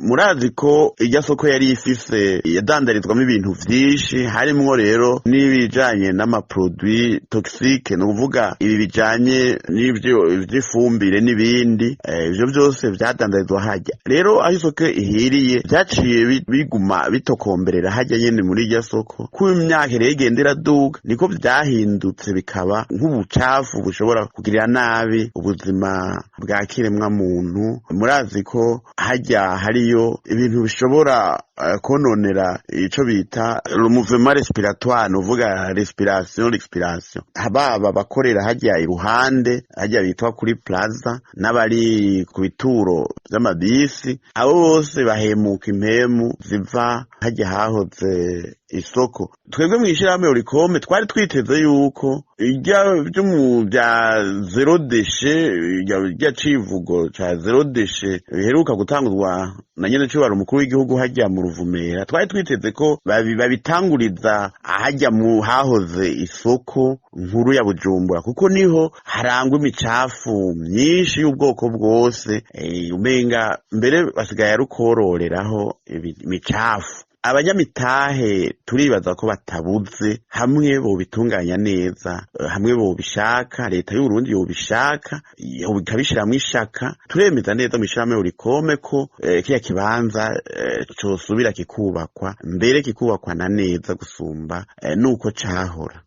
Murazi ko irya soko yari ifise yadandarizwamo ibintu vyinshi, harimwo rero n'ibijanye n'amaproduit toxique, ni ukuvuga ibi bijanye n'ivyo vy'ifumbire n'ibindi. Ivyo vyose vyadandarizwa harya. Rero aho isoko ihiriye, vyaciye biguma bitokomberera harya nyene muri irya soko. Ko imyaka rero igenda iraduga, niko vyahindutse bikaba nk'ubucafu bushobora kugirira nabi ubuzima bwa kiremwa muntu. Murazi ko harya hariyo ibintu bishobora kononera ico bita le mouvement respiratoire, nuvuga respiration, l'expiration. Baba bakorera harya iruhande, harya bitwa kuri Plaza, n'abari ku bituro vy'amabisi, abo bose bahemuka impemu ziva harya hahoze isoko. Twebwe mw'ishirahamwe Olucome twari twiteze yuko irya vyo mu bya zéro déchet, irya civugo ca zéro déchet biheruka gutangurwa na nyene cubara umukuru w'igihugu harya mu Ruvumera, twari twiteze ko babitanguriza ahajya mu hahoze isoko nkuru ya Bujumbura, kuko niho harangwa imicafu myinshi y'ubwoko bwose. Umenga mbere basigaye ari ukwororeraho imicafu. Abanyamitahe turibaza ko batabuze, hamwe bobitunganya neza, hamwe bobishaka, leta y'Uburundi yobishaka ikabishiramwo ishaka. Turemeza neza mw'ishirahamwe Olucome ko kiriya kibanza cosubira kikubakwa, mbere kikubakwa na neza gusumba nuko cahora.